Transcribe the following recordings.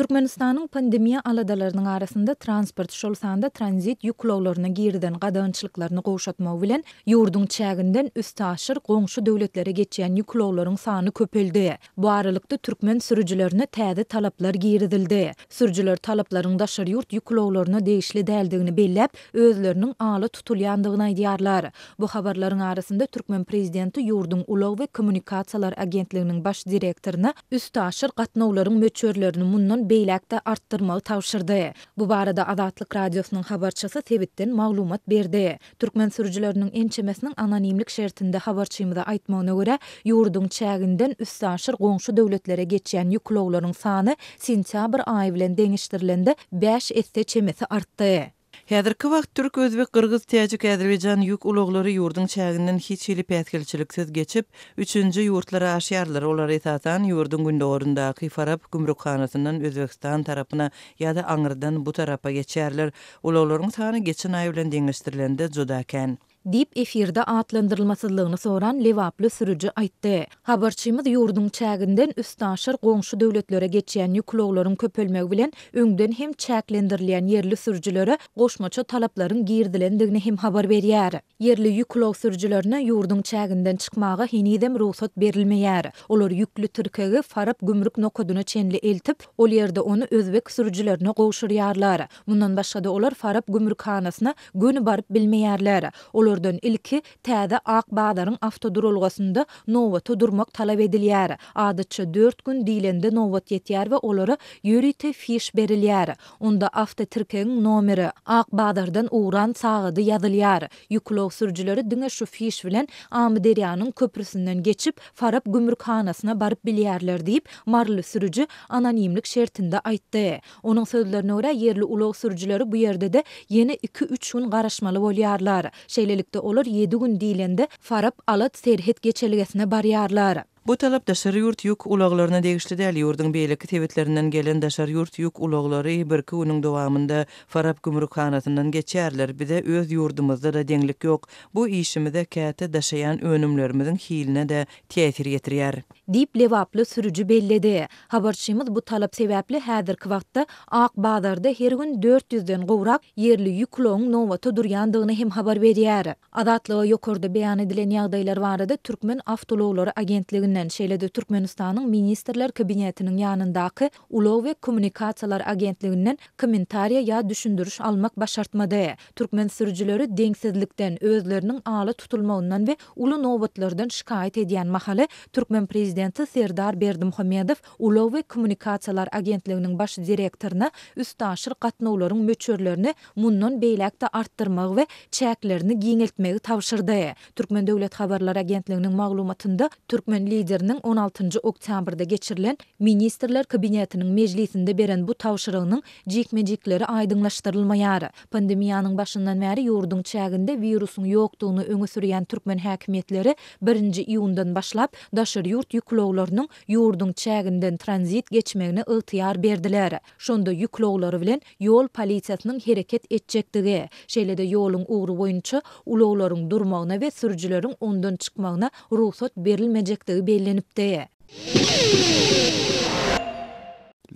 Türkmenistanyň pandemiýa aladalarynyň arasynda transport, şol sanda tranzit ýük ulaglaryna girizen gadagançylyklaryny gowşatmagy bilen, ýurduň çäginden üstaşyr goňşy döwletlere geçýän ýük ulaglaryň sany köpeldi. Bu aralykda, türkmen sürüjilerine täze talaplar girizildi. Sürüjiler talaplaryň daşary ýurt ýük ulaglaryna degişli däldigini belläp, özleriniň ala tutulýandygyny aýdýarlar. Bu habarlaryň arasynda türkmen prezidenti ýurduň Ulag we kommunikasiýalar agentliginiň baş direktoryna üstaşyr gatnawlaryň möçberlerini mundan beýläk-de artdyrmagy tabşyrdy. Bu barada Azatlyk Radiosynyň habarçysy sebitden maglumat berdi. Türkmen sürüjileriniň ençemesiniň anonimlik şertinde habarçymyza aýtmagyna görä, ýurduň çäginden üstaşyr goňşy döwletlere geçýän ýük ulaglaryň sany sentýabr aýy bilen deňeşdirilende bäş esse çemesi artdy. Häzirki wagt türk, özbek, gyrgyz, täjik, azerbaýjan ýük ulaglary ýurduň çäginden hiç hili päsgelçiliksiz geçip, üçünji ýurtlara aşýarlar. Olar, esasan, ýurduň gündogaryndaky Farap gümrükhanasyndan Özbegistan tarapyna ýa-da aňyrdan bu tarapa geçýärler. Ulaglaryň sany geçen aý bilen deňeşdirilende juda kän. Diýip, efirde atlandyrylmasyzlygyny soran lebaply sürüji aýtdy. Habarçymyz ýurduň çäginden üstaşyr goňşy döwletlere geçýän ýük ulaglaryň köpelmegi bilen öňden hem çäklendirilýän ýerli sürüjilere goşmaça talaplaryň girizilendigini hem habar berýär. Ýerli ýük ulag sürüjilerine ýurduň çäginden çykmaga henizem rugsat berilmeýär. Olar ýükli tirkegi Farap gümrük nokadyna çenli eltip, ol ýerde ony özbek sürüjilerine gowşurýarlar. Mundan başga-da olar Farap gümrükhanasyna göni baryp bilmeýärler. Olardan ilki täze Ak bazaryň awtoduralgasynda nobata durmak talap edilýär. Adatça dört gün diýlende nobat ýetýär we olara ýörite fiş berilýär. Onda awtotirkegiň nomeri, Ak bazardan ugran sagady ýazylýar. Ýük ulag sürüjileri diňe şu fiş bilen Amyderýanyň köprüsinden geçip, Farap gümrükhanasyna baryp bilýärler diýip, maryly sürüji anonimlik şertinde aýtdy. Onuň sözlerine görä, ýerli ulag sürüjileri bu ýerde-de ýene iki-üç gün garaşmaly bolýarlar. Şeýlelikde, olar ýedi gün diýlende Farap-Alat serhet geçelgesine barýarlar. Bu talap daşary ýurt ýük ulaglaryna degişli däl. Ýurduň beýleki sebitlerinden gelen daşary ýurt ýük ulaglary birki günüň dowamynda Farap gümrükhanasyndan geçýärler. Bize öz ýurdumyzda-da deňlik ýok. Bu işimize käte daşaýan önümlerimiziň hiline-de täsir ýetirýär. Diýip, lebaply sürüji belledi. Habarçymyz bu talap sebäpli häzirki wagtda Ak bazarda her gün 400 ýüzden gowrak ýerli ýük ulagyň nobata durýandygyny hem habar berýär. Azatlyga ýokarda beýan edilen ýagdaýlar barada Türkmen awtoulaglary agentliginden, şeýle-de Türkmenistanyň Ministrler Kabinetiniň ýanyndaky Ulag we kommunikasiýalar agentliginden kommentariýa ýa düşündiriş almak başartmady. Türkmen sürüjileri deňsizlikden, özleriniň ala tutulmagyndan we uly nobatlardan şikaýat edýän mahaly, türkmen prezidenti Serdar Berdimuhamedow Ulag we kommunikasiýalar agentliginiň baş direktoryna üstaşyr gatnawlaryň möçberlerini mundan beýläk-de artdyrmagy we çäklerini giňeltmegi tabşyrdy. Türkmen döwlet habarlar agentliginiň maglumatynda türkmen Lideriniň on altynjy oktýabrda geçirilen Ministrler Kabinetiniň mejlisinde beren bu tabşyrygynyň jikme-jikleri aýdyňlaşdyrylmaýar. Pandemiýanyň başyndan bäri ýurduň çäginde wirusyň ýokdugyny öňe sürýän türkmen häkimiýetleri birinji iýundan başlap daşary ýurt ýük ulaglarynyň ýurduň çäginden tranzit geçmegine ygtyýar berdiler. Şonda ýük ulaglary bilen ýol polisiýasynyň hereket etjekdigi, şeýle-de ýoluň ugry boýunça ulaglaryň durmagyna we sürüjileriň ondan çykmagyna rugsat berilmejekdigi bellenipdi.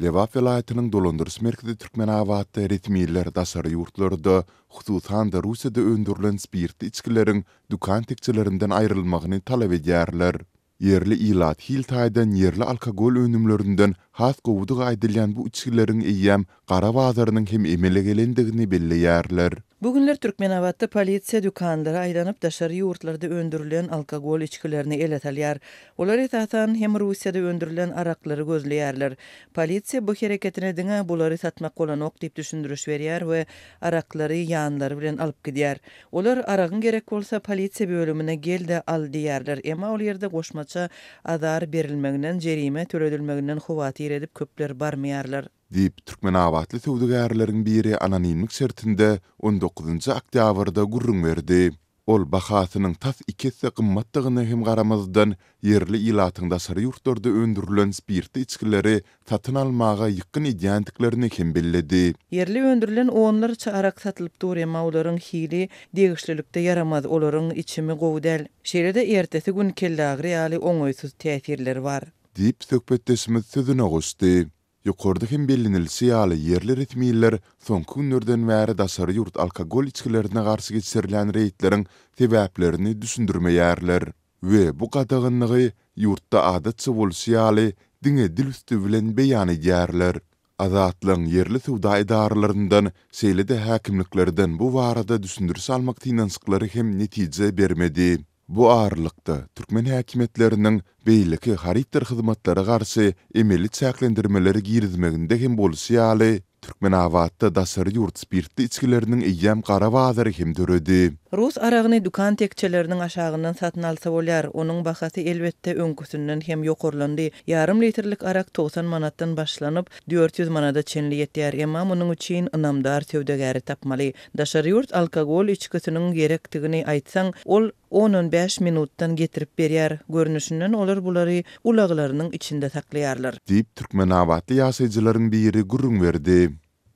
Lebap welaýatynyň dolandyryş merkezi Türkmenabatda resmiler daşary ýurtlarda, hususan-da Russiýada öndürilen spirtli içgileriň dükan tekjelerinden aýrylmagyny talap edýärler. Ýerli ilat hil taýdan ýerli alkogol önümlerinden has gowudygy aýdylýan bu içgileriň eýýäm gara bazarynyň hem emele gelendigini belleýärler. Bu günler Türkmenabatda polisiýa dükanlara aýlanyp, daşary ýurtlarda öndürilen alkogol içgilerini ele salýar. Olar esasan hem Russiýada öndürilen araklary gözleýärler. Polisiýa bu hereketine diňe bulary satmak bolanok diýip düşündiriş berýär we araklary ýanlary bilen alyp gidýär. Olar aragyň gerek bolsa polisiýa bölümine gel-de al diýýärler, emma ol ýerde goşmaça azar berilmeginden, jerime töledilmeginden howatyr edip köpler barmaýarlar. Diýip, türkmenabatly söwdagärleriň biri anonimlik şertinde on dokuzynjy oktýabrda gürrüň berdi. Ol bahasynyň tas iki esse gymmatdygyna hem garamazdan, ýerli ilatyň daşary ýurtlarda öndürilen spirtli içgileri satyn almaga ýykgyn edýändiklerini hem belledi. Ýerli öndürilen onlarça arak satylyp dur, emma olaryň hili degişlilikde ýaramaz, olaryň içimi gowy däl. Şeýle-de ertesi gün kelleagyry ýaly oňaýsyz täsirleri bar. Diýip, söhbetdeşimiz sözüne goşdy. Ýokarda hem bellenilişi ýaly, ýerli resmiler soňky günlerden bäri daşary ýurt alkogol içgilerine garşy geçirilýän reýdleriň sebäplerini düşündirmeýärler we bu gadaganlygy ýurtda adatça bolşy ýaly diňe dil üsti bilen beýan edýärler. Azatlygyň ýerli söwda edaralaryndan, şeýle-de häkimliklerden bu barada düşündiriş almak synanyşyklary hem netije bermedi. Bu aralykda, türkmen häkimiýetleriniň beýleki harytdyr hyzmatlara garşy emeli çäklendirmeleri girizmeginde hem bolşy ýaly, Türkmenabatda daşary ýurt spirtli içgileriniň eýýäm gara bazary hem döredi. Rus aragyny dükan tekjeleriniň aşagyndan satyn alsa bolýar. Onuň bahasy, elbetde, öňküsinden hem ýokarlandy. Ýarym litrlik arak 90 manatdan başlanyp, 400 manada çenli ýetýär. Emma munuň üçin ynamdar söwdagäri tapmaly. Daşary ýurt alkogol içgisiniň gerekdigini aýtsaň, ol on-on bäş minutdan getirip berýär. Görnüşinden, olar bulary ulaglarynyň içinde saklaýarlar. Diýip, türkmenabatly ýaşaýjylaryň biri gürrüň berdi.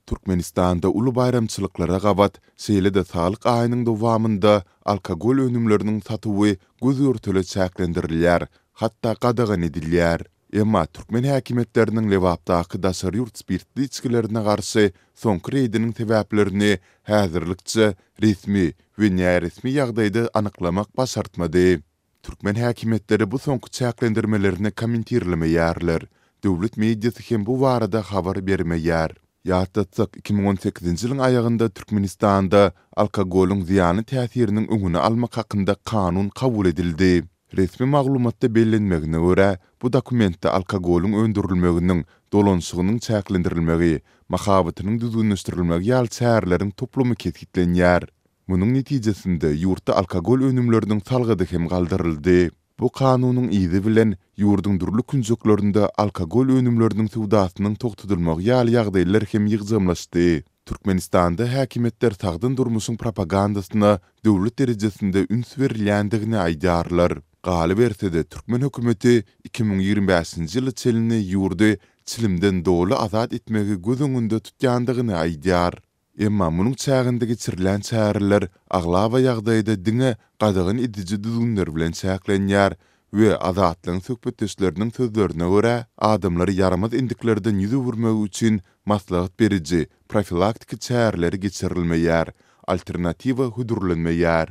Türkmenistanda uly baýramçylyklara gabat, şeýle-de saglyk aýynyň dowamynda alkogol önümleriniň satuwy göz-görtele çäklendirilýär, hatda gadagan edilýär. Emma türkmen häkimiýetleriniň Lebapdaky daşary ýurt spirtli içgilerine garşy soňky reýdiniň sebäplerini häzirlikçe resmi we näresmi ýagdaýda anyklamak başartmady. Türkmen häkimiýetleri bu soňky çäklendirmelerini kommentirlemeýärler. Döwlet mediasy hem bu barada habar bermeýär. Ýatlatsak, 2018-nji ýylyň aýagynda Türkmenistanda alkogolyň zyýanly täsiriniň öňüni almak hakynda kanun kabul edildi. Resmi maglumatda bellenmegine görä, bu dokumentde alkogolyň öndürilmeginiň, dolanyşygynyň çäklendirilmegi, mahabatynyň düzgünleşdirilmegi ýaly çäreleriň toplumy kesgitlenýär. Munuň netijesinde, ýurtda alkogol önümleriniň salgydy hem galdyryldy. Bu kanunyň yzy bilen, ýurduň dürli künjeklerinde alkogol önümleriniň söwdasynyň togtadylmagy ýaly ýagdaýlar hem ýygjamlaşdy. Türkmenistanda häkimiýetler sagdyn durmuşyň propagandasyna döwlet derejesinde üns berilýändigini aýdýarlar. Galyberse-de, türkmen hökümeti 2025-nji ýyla çenli ýurdy çilimden doly azat etmegi göz öňünde tutýandygyny aýdýar. Emma munuň çäginde geçirilýän çäreler aglaba ýagdaýda diňe gadagan ediji düzgünler bilen çäklenýär we Azatlygyň söhbetdeşleriniň sözlerine görä, adamlary ýaramaz endiklerden ýüz öwürmegi üçin maslahat beriji, profilaktiki çäreleri geçirilmeýär, alternatiwa hödürlenmeýär.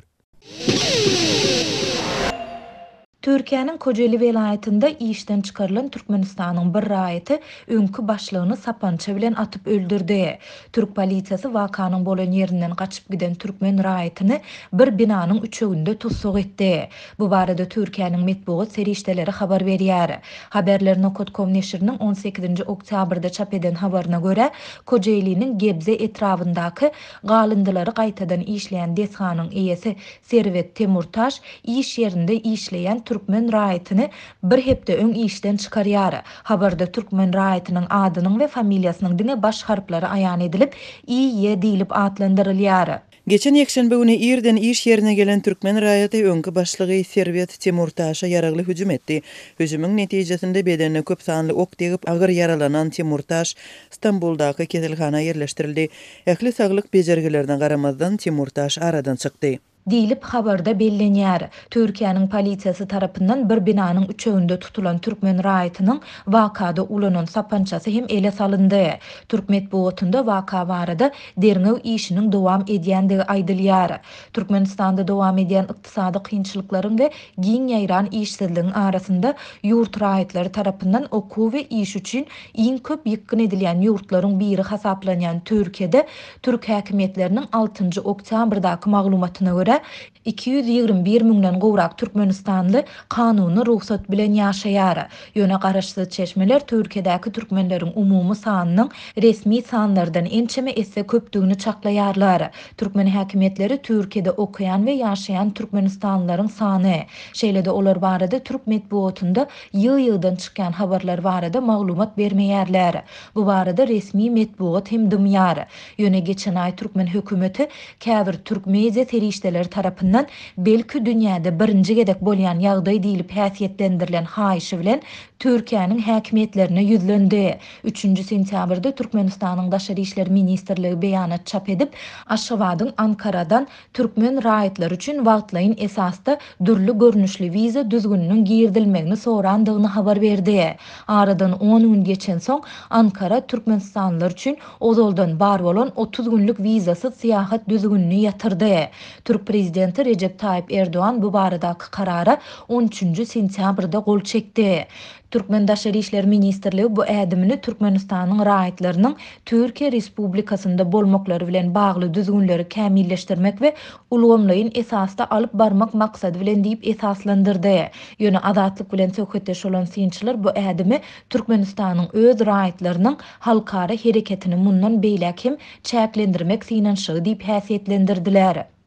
Türkiýäniň Kojeli welaýatynda işden çykarylan Türkmenistanyň bir raýaty öňki başlygyny sapança bilen atyp öldürdi. Türk polisiýasy wakanyň bolan ýerinden gaçyp giden türkmen raýatyny bir binanyň üçeginde tussag etdi. Bu barada Türkiýäniň metbugat serişdeleri habar berýär. Haberler nokat kom neşiriniň on sekizinji oktýabrda çap eden habaryna görä, Kojeýliniň Gebze etrabyndaky Galyndylary gaýtadan işleýän desganyň eýesi Serwet Temurtaş iş ýerinde işleýän türkmen raýatyny bir hepde öň işden çykarýar. Habarda türkmen raýatynyň adynyň we familiýasynyň diňe baş harplary aýan edilip, IY diýlip atlandyrylýar. Geçen ýekşenbe güni irden iş ýerine gelen türkmen raýaty öňki başlygy Serwet Temurtaşa ýaragly hüjüm etdi. Hüjümiň netijesinde bedenine köp sanly ok degip, agyr ýaralanan Temurtaş Stambuldaky keselhana ýerleşdirildi. Ähli saglyk bejergilerine garamazdan, Timurtaş aradan çykdy. Diýlip, habarda bellenýär. Türkiýäniň polisiýasy tarapyndan bir binanyň üçeginde tutulan türkmen raýatynyň wakada ulanan sapançasy hem ele salyndy. Türk metbugatynda waka barada derňew işiniň dowam edýändigi aýdylýar. Türkmenistanda dowam edýän ykdysady kynçylyklaryň we giň ýaýran işsizligiň arasynda ýurt raýatlary tarapyndan okuw we iş üçin iň köp ýykgyn edilýän ýurtlaryň biri hasaplanýan Türkiýede türk häkimiýetleriniň altynjy oktýabrdaky maglumatyna görä, 221 müňden gowrak türkmenistanly kanuny rugsat bilen ýaşaýar. Ýöne garaşsyz çeşmeler Türkiýedäki türkmenleriň umumy sanynyň resmi sanlardan ençeme esse köpdügini çaklaýarlar. Türkmen häkimiýetleri Türkiýede okaýan we ýaşaýan türkmenistanlylaryň sany, şeýle-de olar barada türk metbugatynda ýygy-ýygydan çykýan habarlar barada maglumat bermeýärler. Bu barada resmi metbugat hem dymýar. Ýöne geçen aý türkmen hökümeti käbir türk media serişdeleri tarapyndan belki dünýäde birinji gezek bolýan ýagdaý diýlip häsiýetlendirilen haýyşy bilen. Türkiýäniň häkimiýetlerine ýüzlendi. Üçünji sentýabrda Türkmenistanyň Daşary işler ministrligi beýanat çap edip, Aşgabadyň Ankaradan türkmen raýatlary üçin wagtlaýyn esasda dürli görnüşli wiza düzgüniniň girizilmegini sorandygyny habar berdi. Aradan on gün geçensoň, Ankara türkmenistanlylar üçin ozaldan bar bolan 30 günlük wizasyz syýahat düzgünini ýatyrdy. Türk prezidenti Rejep Taýyp Erdogan bu baradaky karara on üçünji sentýabrda gol çekdi. Türkmen Daşary işler ministrligi bu ädimini Türkmenistanyň raýatlarynyň Türkiýe Respublikasynda bolmaklary bilen bagly düzgünleri kämilleşdirmek we ulgamlaýyn esasda alyp barmak maksady bilen diýip esaslandyrdy. Ýöne Azatlyk bilen söhbetdeş bolan synçylar bu ädimi Türkmenistanyň öz raýatlarynyň halkara hereketini mundan beýläk hem çäklendirmek synanyşygy diýip häsiýetlendirdiler.